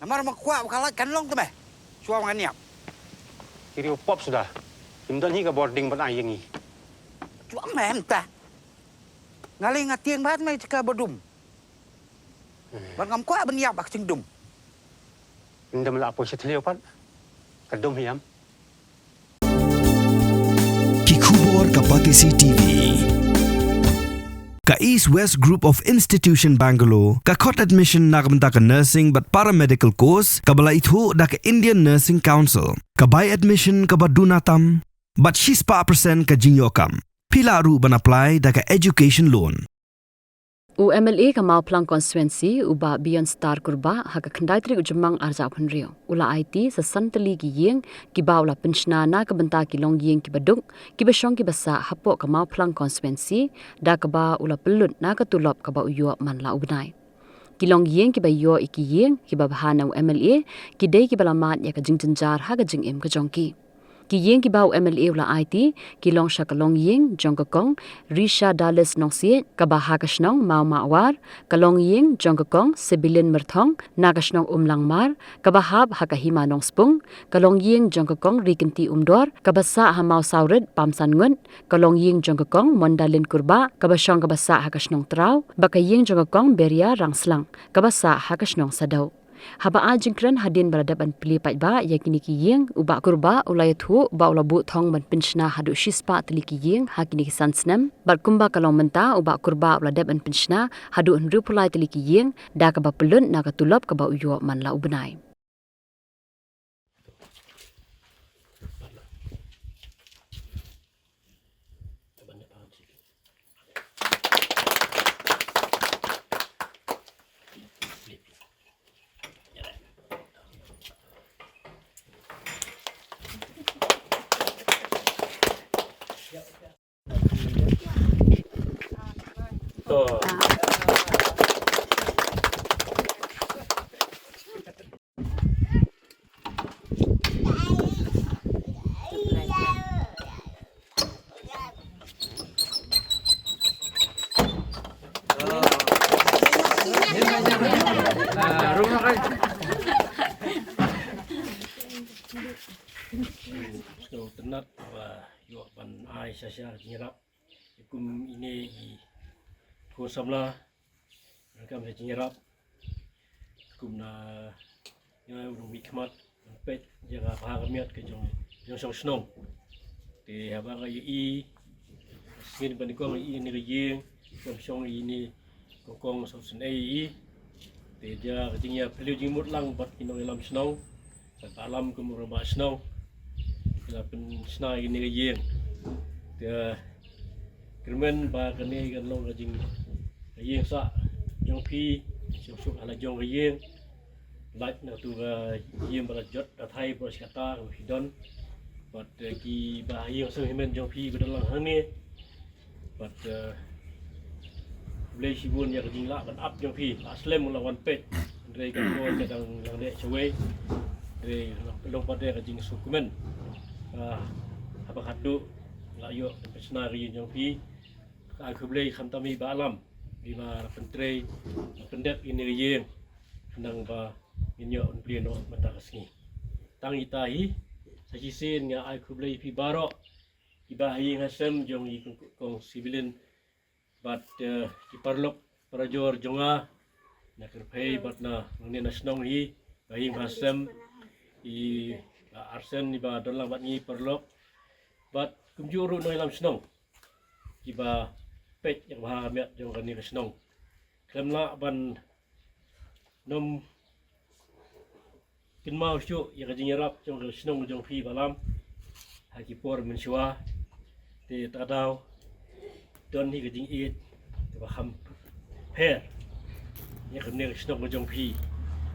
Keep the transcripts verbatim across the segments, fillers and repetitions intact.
Namar ma kwah ba ka lait kan long te me. Shuwa ngan ïap. Ki riew pop suda. Kim don hi ka bording ban ai ïa ngi. Shuwa me mynta. Nga lei nga tieng bad me jaka ba dum. Bad ngam kwah ban ïap ba ka jingdum. Ndem la poi sha thliew pat. Ka dum hiam. Ki khubor ka Batesi T V. Ka East West Group of Institution Bangalore ka khot admission na ka bynta ka nursing bad paramedical course kaba la ithuh da ka Indian Nursing Council. Ka bai admission kaba duna tam bad shispah percent ka jingïoh kam. Phi lah ruh ban apply da ka education loan. U M L A ka Mawphlang Constituency, u Bah Beyondstar Kurbah, ha ka khyndai tarik u Jymmang arhajar arphew hynriew, u la aiti sa san tylli ki ïing kiba u la pynshna na ka bynta ki longïing kiba duk, kiba shong kiba sah hapoh ka Mawphlang Constituency, da kaba u la pynlut na ka tulop kaba u ïoh man la u bnai. Ki longïing kiba ïoh ïa ki ïing kiba bha na u M L A, ki dei kiba la mad ïa ka jingjynjar ha ka jingim ka jong ki. Ki ïing kiba u M L A u la aiti, ki long sha ka longïing jong ka Kong Risha Dallas Nongsiej, kaba ha ka shnong Mawmawar, ka longïing jong ka Kong Sibilin Myrthong, na ka shnong Umlangmar, kaba hap ha ka Hima Nongspung, ka longïing jong ka Kong Rikynti Umdor, kaba sah ha Mawsawrit Pamsanngut, ka longïing jong ka Kong Mondalin Kurbah, kaba shong kaba sah ha ka shnong Traw, bad ka ïing jong ka Kong Beria Rangslang, kaba sah ha ka shnong Sadau. Haba ai jingkren hadien ba la dep ban plie paidbah ïa kine ki ïing, u Bah Kurbah u la ïathuh ba u la buh thong ban pynshna haduh shispah tylli ki ïing ha kine ki san snem, bad kumba ka long mynta u Bah Kurbah u la dep ban pynshna haduh hynriewphew lai tylli ki ïing, da kaba pynlut na ka tulop kaba u ïoh man la u bnai. Sngewtynnat ba ïoh ban ai shisha ka jingïarap. Kum ine i khun samla, kam ka jingïarap. Kum na nga u dang mih khmat ban peit ïa ka bha ka miat ka jong, jong shnong. Te haba nga ïohi, sngi ban kong ïohi ine ka ïing, kam shong ïa ine kong kong sngewsynei ïa i. Te da ka jingïaphylliew jingmut lang bad ki nongïalam shnong, bad ba lam kum u rangbah shnong, ki la pynshna ïa kane ka ïing. Te kyrmen ba kane kan long ka jing, ka ïing sah jong phi, suk suk ha la jong ka ïing. Lait na tu ka ïing ba la jot da thai bro shi kata ka phi don. Bad, eh, ki ba ïing sngewhynmen jong phi ba don lang hangne. Bad, eh, khublei shibun ïa ka jinglah ban ap jong phi, la slem la wan peit. Hynrei ka por ka dang lang dei shawei. Hynrei long pat ka jingsngewkmen. Ah, haba khadduh la ïoh ban pynshna ka ïing jong phi. Ka ai khublei khamtam i Bah Lam, i ba la pyntrei, la pyndep ïa kane ka ïing. Khnang ba ngin ïoh ban plie noh mynta ka sngi. Tang ita hi, sa shisien nga ai khublei ïa phi baroh, ki ba ha ïing ha sem jong i kong, kong Sibilin, bad, eh, ki paralok parajor jong nga, na kyrphei bad na nangne na shnong hi, ba ha ïing ba ha sem, i, ah, arsen i ba don lang bad ngi paralok, bad kumjuh ruh nongïalam shnong, ki ba peit ïa ka bha ka miat jong kane ka shnong. Khlem lah ban nym kynmaw shuh ïa ka jingïarap jong ka shnong jong phi Bah Lam ha ki por mynshuwa. Te ta daw don hi ka jingïeit kaba kham pher ïa kane ka shnong jong phi.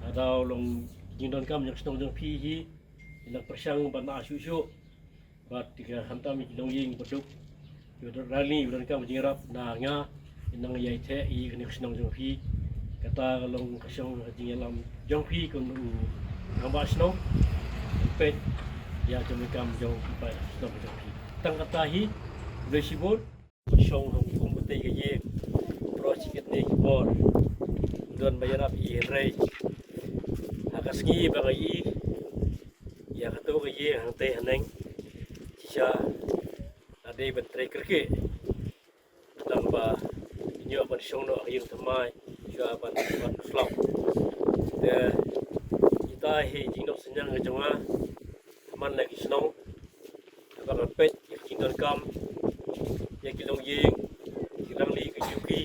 Ta daw long jingdonkam jong ka shnong jong phi hi, ïa nang pyrshang ban ai shuh shuh. Bad ïa ka khamtam ïa ki longïing baduk, ïa u Rani u donkam jingïarap na nga, ïa nang ïai theh ïa kane ka shnong jong phi. Kata ka long ka shong ka jingïalam jong phi kum u rangbah shnong. Peit ïa ka jingdonkam jong ki paid shnong jong phi. Tang kata hi, khublei shibun. Shong ha kum kata ka ïing baroh shi katne ki por. Don ba ïarap ïa hynrei ha ka Sngi ba nga ïohi ïa kato ka ïing hangtei haneng, shisha la dei ban trei kyrkieh. Tang ba ïoh ban shong noh ha ka ïing thymmai, shuwa ban, ban slap. Te ita hi jingnong synñiang ka jong nga, man la ki shnong, ba nga peit ïa ki jingdonkam, ïa ki longïing, ki rangli ki juki,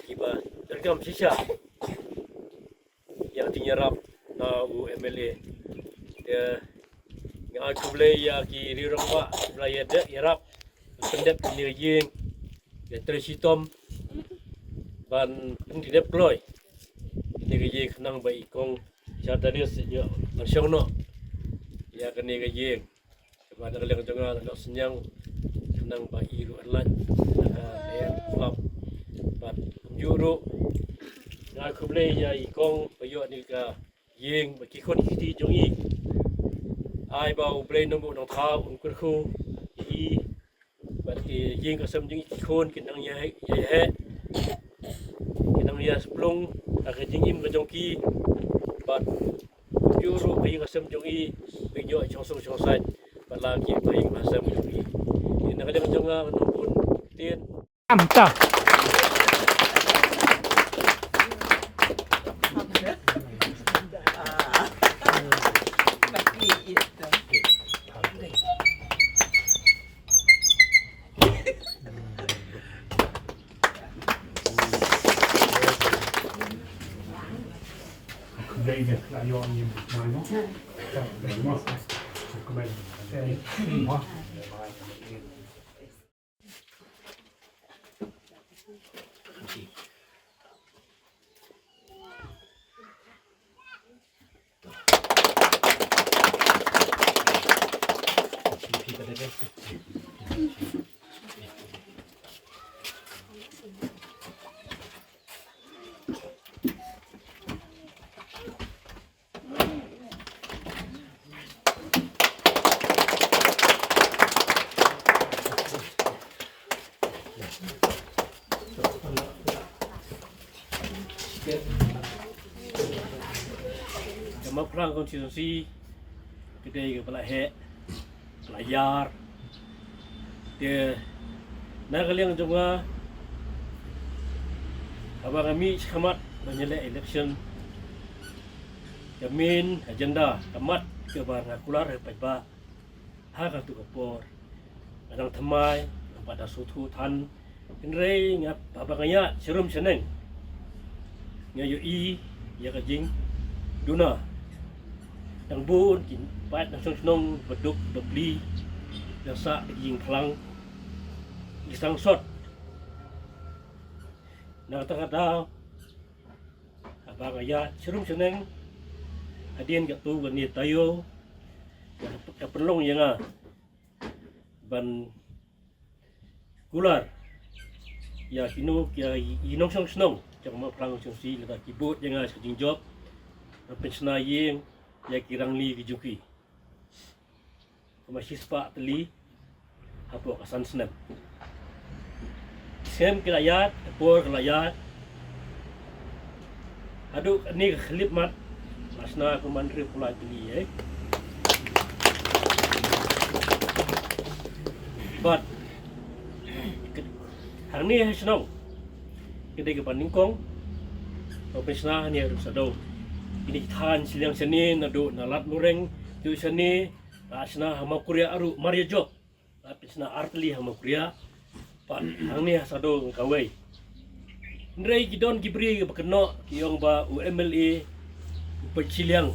kiba donkam shisha ïa ka jingïarap na u M L A. Te nga ai khublei ïa ki riew rangbah kiba la ïadei ïarap pyndep kane ka ïing, ïa trei shitom ban pyndep kloi kane ka ïing khnang ba i kong Shardanis ïoh ban shong noh ïa kane ka ïing. Kaba na ka liang jong nga, nga synñiang khnang ba i ruh lait na ka lyer club. Bad kumjuh ruh nga khublei ïa i kong ba ïoh kane ka ïing bad ki khun ki kti jong i. Ai ba U Blei Nongbuh Nongthaw un kyrkhu ïa i bad ki ïing ki sem jong i, ki khun kin nang ïa, ïa, ïa, kin nang ïa splung ha ka jingim ka jong ki. Bad kumjuh ruh ka ïing ka sem jong i, ba ïoh shong sung shong saiñ bad la ki ba ïing ba sem jong i. Ïa na ka liang jong nga, nga bun ktien. Am ta. Ka Mawphlang constituency ka dei kaba la heh, ka la ïar. Te na ka liang jong nga, haba nga mih shakhmat ban ïaleh election, ka main agenda, ka mat kaba nga kular ha paidbah ha kato ka por, nga dang thymmai, nga pat da sngewthuh than. Hynrei nga, haba nga ïaid sharum shaneng, nga ïohi ïa ka jingduna. Dang bun ki paid nongshong shnong ba duk ba pli, ba sah da ki jingphlang, ki sangsot. Na kata ka daw, haba nga ïaid sharum shaneng, hadien katto katne taïew, ka, ka pynlong ïa nga ban kular ïa kino ki, ïa i nongshong shnong jong ka Mawphlang constituency, lada ki bud ïa nga sha ka jingjop, ban pynshna ïing ïa ki rangli ki jong ki. Kumba shispah tylli hapoh ka san snem. Snem ki la ïaid, ka por ka la ïaid. Haduh kane ka khyllipmat la shna kumba hynriewphew lai tylli, eh. Bad hangne ha shnong, ka dei kaba nyngkong, ka pynshna hangne ha Umsadong. Kine ki thaiñ shiliang shane, naduh na Ladmureng, naduh shane, la shna ha Mawkriah ruh, mar ïa jop. La pynshna artylli ha Mawkriah, pat hangne ha Sadong kawei. Hynrei ki don ki briew kiba kynnoh, ki ong ba u M L A u peit shiliang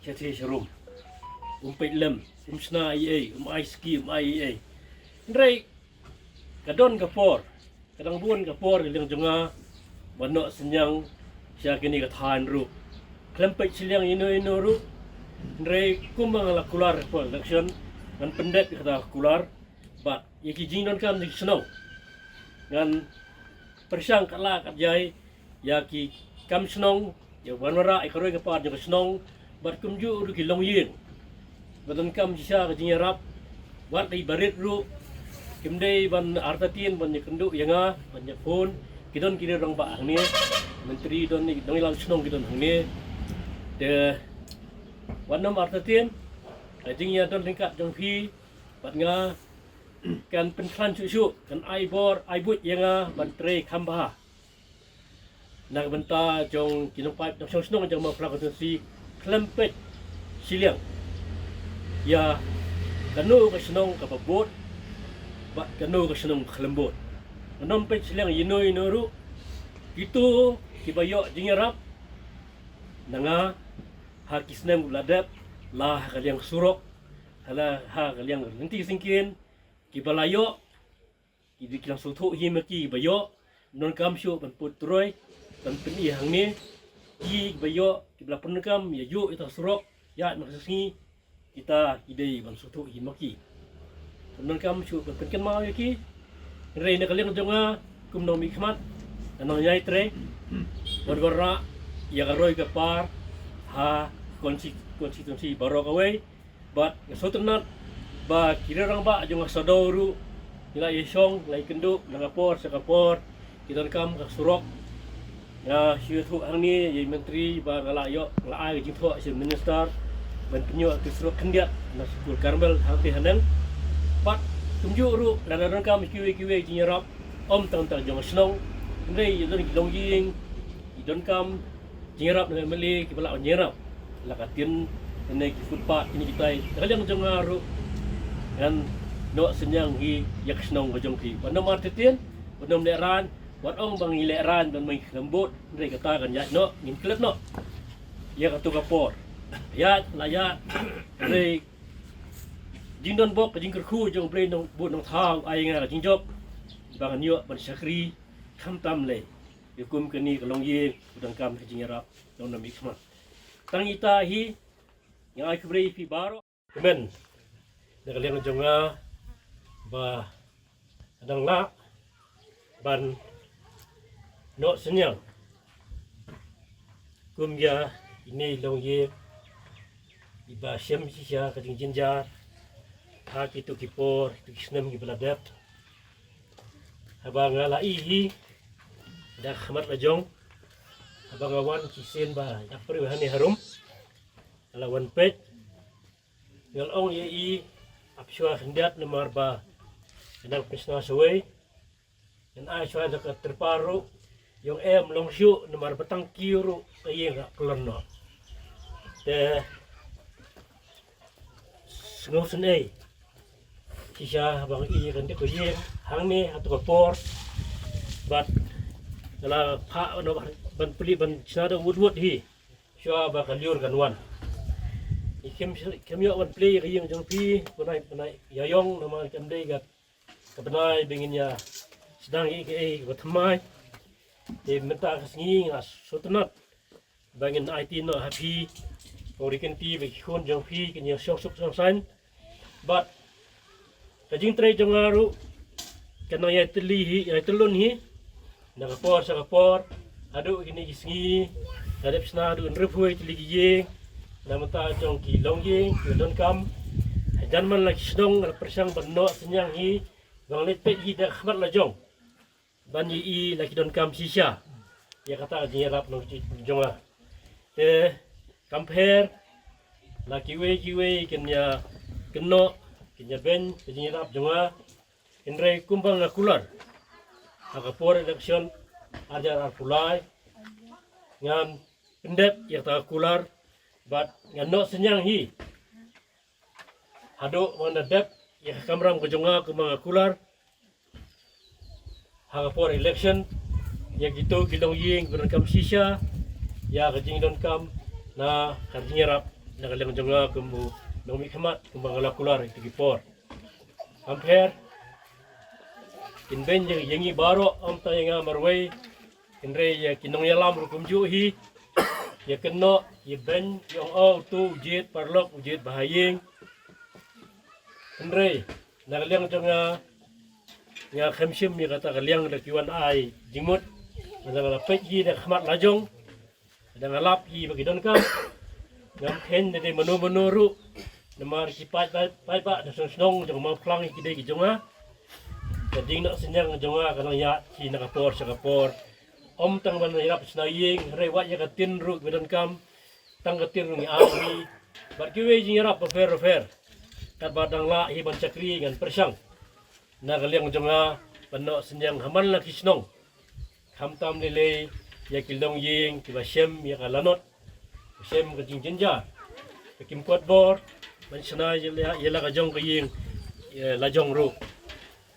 sha sha sharum. Um peit lem, um shna ei ei, um ai skim, um ai ei ei. Hynrei ka don ka por, ka dang bun ka por ka liang jong nga ban noh synñiang sha kine ki thaiñ ruh. Khlem peit shiliang ino ino ruh. Hynrei kumba nga la kular ha por election, ngan pyndep ïa kata ka kular bad ïa ki jingdonkam jong ki shnong. Ngan pyrshang katba lah katba jai ïa ki kam shnong, ïa ban wanrah ïa ka roi ka par jong ka shnong, bad kumjuh ruh ki longïing ba donkam shisha ka jingïarap. Wat la i barit ruh, kim dei ban artatien ban ïakynduh ïa nga, ban ïaphone. Ki don ki riew rangbah hangne, myntri don, ki nongïalam shnong ki don hangne. Te wat nym artatien, ka jingïadon ryngkat jong phi bad nga kan pynkhlaiñ shuh shuh, kan ai bor ai buit ïa nga ban trei kham bha na ka bynta jong ki nongpaip nongshong shnong jong Mawphlang Constituency khlem peit shiliang ïa kano ka shnong kaba bud bad kano ka shnong khlem bud. Ngam peit shiliang ïa no ïa no ruh, kito kiba ïoh jingïarap na nga ha ki snem la dep, la ha ka liang surok, ha la ha ka liang lynti syngkien, kiba la ïoh, ki dei ki nang sngewthuh hi ma ki ba ïoh. Ym donkam shuh ban put troi, ban pyni hangne. Ki ba ïoh, kiba la pyndonkam ïa ïoh ïa ta surok, ïa ma ka sngi, kita ki dei ban sngewthuh hi ma ki. Ym donkam shuh ban pynkynmaw ïa ki. Hynrei na ka liang jong nga kum nongmihkhmat, nga nang ïai trei ban wanrah ïa ka roi ka par ha konsti-, konstituensi baroh kawei. Bad nga sngewtynnat ba ki rangbah jong nga Sadong ruh ngi la ïashong, la ïakynduh na ka por sha ka por, ki donkam ka surok. Nga shu ïathuh hangne ïa i Myntri ba nga la ïoh, nga la ai ka jingthoh sha i Minister ban pynïoh ka surok khyndiat na skul Carmel hangtei haneng. Bad kumjuh ruh lada donkam kiwei kiwei jingïarap, ym tang tang jong ka shnong, hynrei ïa don ki longïing, ki donkam jingïarap na ka M L A kiba lah ban ïarap. La ka tin, kane ki footpath, kine kitai, na ka liang jong nga ruh ngan noh synñiang hi ïa ka shnong ka jong phi. Wat nym artatien, wat nym lehraiñ, wat ong ba ngi lehraiñ, ba ngi khlem bud, hynrei kata kan ïaid noh, ngin klet noh ïa kato ka por. Ïaid la ïaid, hynrei jingdon bok ka jingkyrkhu jong U Blei Nongbud Nongthaw ai ïa nga ka jingjop ba ngan ïoh ban shakri khamtam lei ïa kum kane ka longïing ba donkam ka jingïarap jong nongmihkhmat. Tang ita hi nga ai khublei ïa phi baroh. Kmen na ka liang jong nga ba nga dang lah ban noh synñiang kum ïa ine i longïing iba shem shisha ka jingjynjar ha kito ki por, kito ki snem kiba la dep. Haba nga la ïohi da ka khmat la jong, haba nga wan shisien ba ïa pyrshah hangne harum, nga la wan peit, nga la ong ïa i ap shuwa khyndiat namar ba nga dang pynshna shawei. Ngan ai shuwa da ka tripal ruh, ïong em long shuh namar ba tang kiew ruh ka ïing ka klon noh. Te sngewsynei shisha ba nga ïohi kane ka ïing hangne ha kato ka por. Bad nga la phah noh ban plie ban shna da wut wut hi shuwa ba ka lyiur kan wan. Ngi khlem, khlem ïoh ban plie ka ïing jong phi, bnai, bnai ïa ïong namar kam dei ka, ka bnai ba ngin ïa sdang ïa kaei kaba thymmai. Te mynta ka sngi nga sngewtynnat ba ngin aiti noh ha phi, ba ri kynti ba ki khun jong phi kin ïa shong suk shong saiñ. Bad ka jingtrei jong nga ruh ka nang ïai tylli hi, ïai tyllun hi na ka por sha ka por. Haduh kine ki sngi nga dep shna haduh hynriewphew tylli ki ïing na bynta jong ki longïing ki donkam. Hajan man la ki shnong la pyrshang ban noh synñiang hi, ba nga leit peit hi da ka khmat la jong ban ïohi la ki donkam shisha ïa kata ka jingïarap nongkyrshan jong nga. Te kam pher, la kiwei kiwei kin ïa kynnoh, kin ïa beiñ ka jingïarap jong nga. Hynrei kumba nga kular ha ka por election ar hajar arphew lai, ngan pyndep ïa kata ka kular bad ngan noh synñiang hi haduh ba ngan da dep ïa ka kamram ka jong nga kumba nga kular ha ka por election ïa kito ki longïing ba donkam shisha ïa ka jingdonkam na ka jingïarap na ka liang jong nga kum u nongmihkhmat kumba nga la kular ïa kito ki por. Kam pher, kin beiñ ïa, ïa ngi baroh, ym tang ïa nga marwei, hynrei ïa ki nongïalam ruh kumjuh hi, ïa kynnoh, ïa beiñ, ïa ong, oh, uto u jied paralok, u jied bahaïing. Hynrei na ka liang jong nga, nga khlem shim ïa kata ka liang da ki wan ai jingmut. Nga la peit hi da ka khmat la jong, da nga lap hi ba ki donkam. Ngam kheiñ da dei mano mano ruh, namar ki paidbah, paidbah da shnong shnong jong Mawphlang ki dei ki jong nga. Ka jingnoh synñiang jong nga ka nang ïaid hi na ka por sha ka por. Ym tang ban ïarap shna ïing, hynrei wat ïa ka tin ruh ba donkam. Tang ka tiar ngi ap hi bad kiwei jingïarap bapher bapher. Katba dang lah hi ban shakri ngan pyrshang na ka liang jong nga ban noh synñiang ha man la ki shnong. Khamtam lei lei ïa ki longïing kiba shem ïa ka lanot, shem ka jingjynjar, ka kim kot bor ban shna ïa la, ïa la ka jong ka ïing, ïa la jong ruh.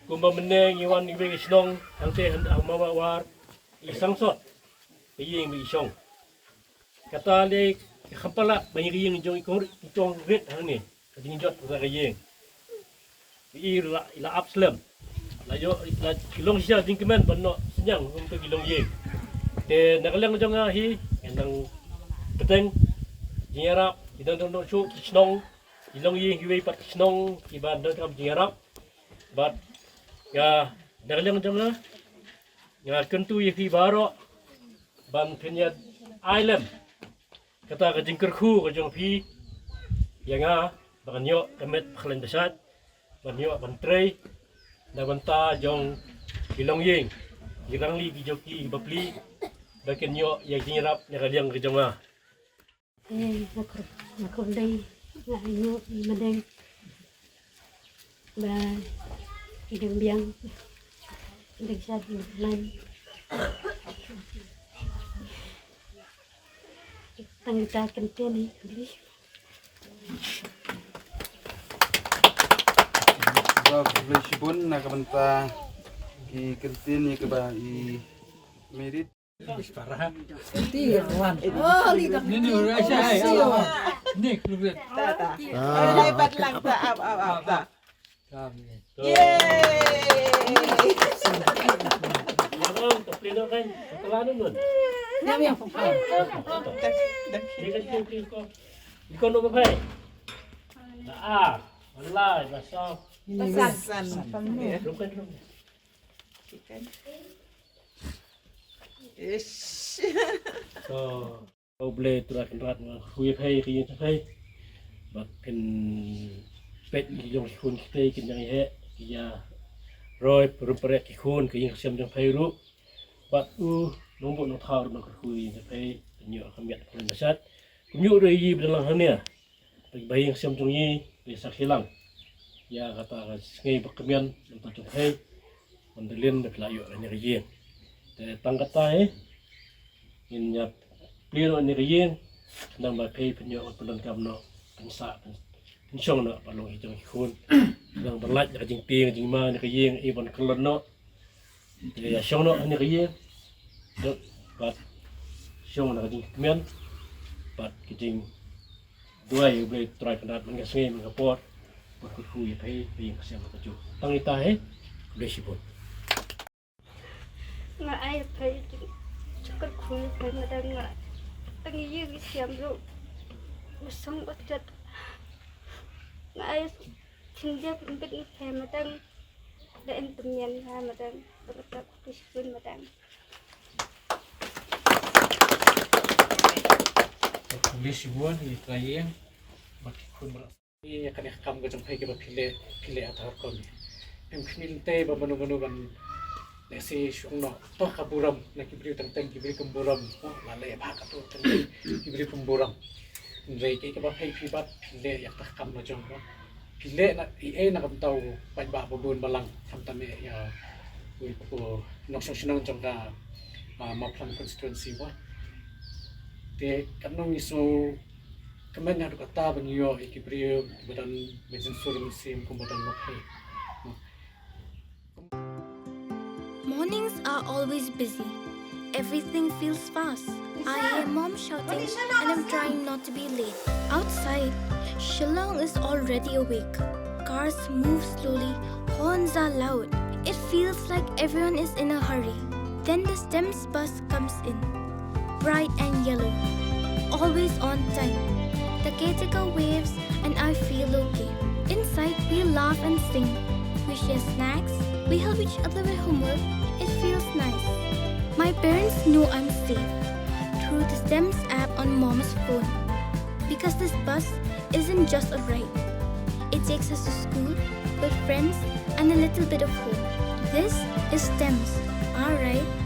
Kumba mynne ngi wan ngi wei ki shnong hangte ha Mawawar, i sangsot ka ïing ba i shong. Kata lei ka kham palat ba ngi ka ïing jong i kong, i kong rit hangne. Ka jingjot ka ïing. I la, i la ap slem. La ïoh, la ki long shisha jingkmen ban noh synñiang kum ka ki longïing. Te na ka liang jong nga hi ngan nang bteng jingïarap ki dang dang dang shu ki shnong, ki longïing kiwei pat ki shnong kiba dang kam jingïarap. Bad nga na ka liang jong nga nga kyntu ïa phi baroh ban pynïaid lem kata ka jingkyrkhu ka jong phi ïa nga ba kan ïoh ka met ba khlaiñ ba shait, ban ïoh ban trei na bynta jong ki longïing, ki rangli ki joki bapli, ba kin ïoh ïa ka jingïarap na ka liang ka jong nga. Eh, nga khublei, nga ainguh ïa i Madeng ba i dang biang, i dang shad, i dang khlaiñ. Tang kita kyntien hi, khublei. Ba khublei shibun na ka bynta ki kyntien ïa kaba i Merit. Ni, ni, ura, shai. Ni, khublei. Ta, ta. Ah. Ni, bat lang ta, ap, ap, ap, ta. Yay! Ish. To. Ïa U Blei Trai Kynrad, nga kyrkhu ïa phi, ïa ka ïing jong phi. Bad phin peit ïa ki jong ki khun ki tei kin ïeng ïa heh, ki ïa roi pyrshah pyrshah ki khun, ka ïing ka sem jong phi ruh. Bad u nongbuh nongthaw ruh nga kyrkhu ïa ka ïing jong phi, phin ïoh ka miat ka khlaiñ ba shait. Kumjuh ruh ïa i ba dang lang hangne. Ba ïing sem jong ngi, ba ïa sakhi lang ïa kata ka sngi ba kmen, mynta jong phi, ban da lin ba phi la ïoh ïa ka ïing. Te tang kata hi, ngin ïa plie noh ïa ka ïing, nang ba phi phin ïoh ban pyndonkam noh, pynsah, pyn-, pynshong noh, ba long ki jong ki khun. Nang ban lait ïa ka jingtieng, jingma ïa ka ïing, i ban kyllon noh. Te ïa shong noh ïa ka ïing. Dok, bad shong noh ka jingkmen. Bad ka jing duwai ïa U Blei Trai Kynrad man ka sngi man ka por. Bad kyrkhu ïa phi, phi ïing ka sem ka juh. Tang ita hi. Khublei shibun. Nga ai phi, kyrkhu ïa phi, madang nga. Tang ïing i sem ruh. Nga song ba tet. Nga ai khyndiat bit ïa phi, madang. Da em tymmen nga, madang. Ba ka tak khublei shibun, madang. Khublei shibun ïa i Trai ïing bad ki khun baroh. Ïa kane ka kam ka jong phi kaba phi leh, phi leh ha ta ka rukom. Em khmih lynti ba mano mano ban lehse shong noh. To ka burom na ki briew teng teng, ki briew kim burom. Oh, la leh bha kato teng teng, ki briew kim burom. Hynrei kaei kaba phi, phi bad phi leh ïa kata ka kam la jong ba phi leh na, ei ei na ka bynta u paidbah ba bun ba lang, khamtam eh ïa u, u nongshong shnong jong ka, ah, Mawphlang constituency ba. Te katno ngi sngewkmen naduh katta ban ïoh ïa ki briew ba don mynsiem sur mynsiem kum ba don ma phi. Mornings are always busy. Everything feels fast. I hear mom shouting and I'm trying not to be late. Outside, Shillong is already awake. Cars move slowly, horns are loud. It feels like everyone is in a hurry. Then the STEMS bus comes in. Bright and yellow. Always on time. The caretaker waves and I feel okay. Inside, we laugh and sing. We share snacks. We help each other with homework. It feels nice. My parents know I'm safe through the STEMS app on mom's phone. Because this bus isn't just a ride. It takes us to school, with friends, and a little bit of home. This is STEMS, our ride